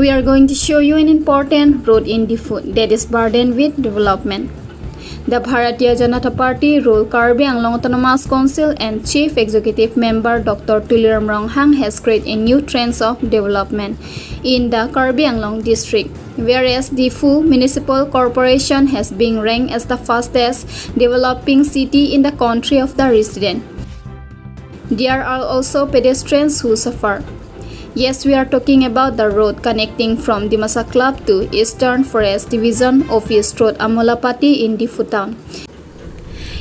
We are going to show you an important road in Diphu that is burdened with development. The Bharatiya Janata Party ruled Karbi Anglong Autonomous Council and Chief Executive Member Dr. Tuliram Ronghang has created a new trends of development in the Karbi Anglong district, whereas Diphu Municipal Corporation has been ranked as the fastest developing city in the country of the resident. There are also pedestrians who suffer. Yes, we are talking about the road connecting from Dimasa Club to Eastern Forest Division Office Road, Amolapatty in Diphu town.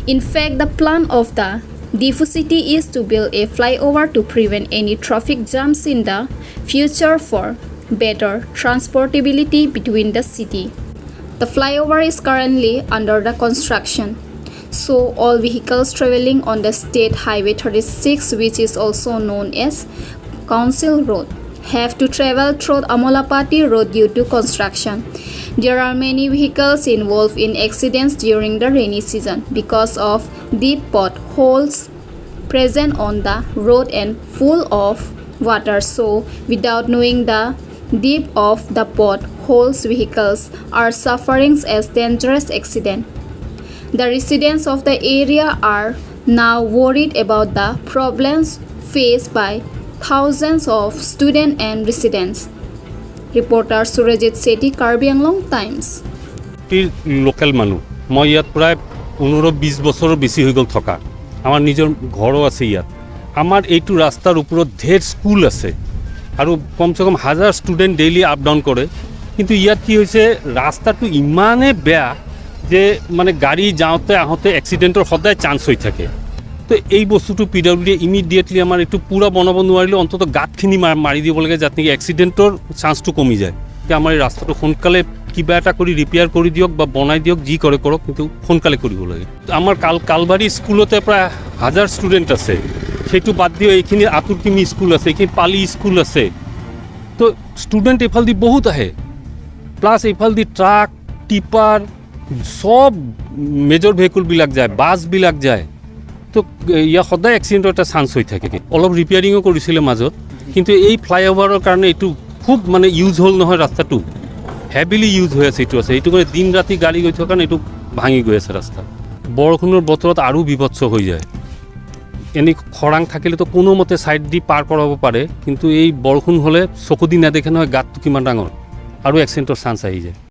In fact, the plan of the Diphu city is to build a flyover to prevent any traffic jams in the future for better transportability between the city. The flyover is currently under the construction. So all vehicles traveling on the state highway 36, which is also known as Council Road, have to travel through Amolapatty Road due to construction. There are many vehicles involved in accidents during the rainy season because of deep potholes present on the road and full of water. So, without knowing the depth of the potholes, vehicles are suffering as dangerous accident. The residents of the area are now worried about the problems faced by thousands of students and residents. Reporter Surajit Sethi, Karbi Anglong Times. Local মানুহ। মই ইয়াত প্ৰায় 15-20 বছৰৰ বেছি হৈ গ'ল থকা। আমাৰ নিজৰ ঘৰো আছে ইয়াত। আমাৰ এইটো ৰাস্তাৰ ওপৰত ঢেৰ স্কুল আছে আৰু কমচে কম হাজাৰ ষ্টুডেণ্ট ডেইলি আপ ডাউন কৰে। কিন্তু ইয়াত কি হৈছে, ৰাস্তাটো ইমানেই বেয়া যে মানে গাড়ী যাওঁতে আহোঁতে এক্সিডেণ্টৰ সদায় চান্স হৈ থাকে। তো এই বস্তুটো পি ডাব্লিউ ডিয়ে ইমিডিয়েটলি আমাৰ এইটো পূৰা বনাব নোৱাৰিলেও অন্ততঃ গাঁতখিনি মাৰি দিব লাগে, যাতে নেকি এক্সিডেণ্টৰ চান্সটো কমি যায়। এতিয়া আমাৰ এই ৰাস্তাটো সোনকালে কিবা এটা কৰি ৰিপেয়াৰ কৰি দিয়ক বা বনাই দিয়ক, যি কৰে কৰক, কিন্তু সোনকালে কৰিব লাগে। আমাৰ কালবাৰী স্কুলতে প্ৰায় হাজাৰ ষ্টুডেণ্ট আছে। সেইটো বাদ দিও এইখিনি আতুৰকিমি স্কুল আছে, এইখিনি পালি স্কুল আছে। তো ষ্টুডেণ্ট এইফালেদি বহুত আহে। প্লাছ এইফালেদি ট্ৰাক, টিপাৰ, চব মেজৰ ভেহিকুলবিলাক যায়, বাছবিলাক যায়। তো ইয়াত সদায় এক্সিডেণ্টৰ এটা চান্স হৈ থাকে। অলপ ৰিপেয়াৰিঙো কৰিছিলে মাজত, কিন্তু এই ফ্লাইঅভাৰৰ কাৰণে এইটো খুব মানে ইউজ হ'ল নহয়। ৰাস্তাটো হেভিলি ইউজ হৈ আছে এইটো আছে। এইটো কাৰণে দিন ৰাতি গাড়ী গৈ থকাৰ কাৰণে এইটো ভাঙি গৈ আছে ৰাস্তা। বৰষুণৰ বতৰত আৰু বিভৎস হৈ যায়। এনেই খৰাং থাকিলেতো কোনোমতে ছাইড দি পাৰ কৰাব পাৰে, কিন্তু এই বৰষুণ হ'লে চকু দি নেদেখে নহয় গাঁতটো কিমান ডাঙৰ, আৰু এক্সিডেণ্টৰ চান্স আহি যায়।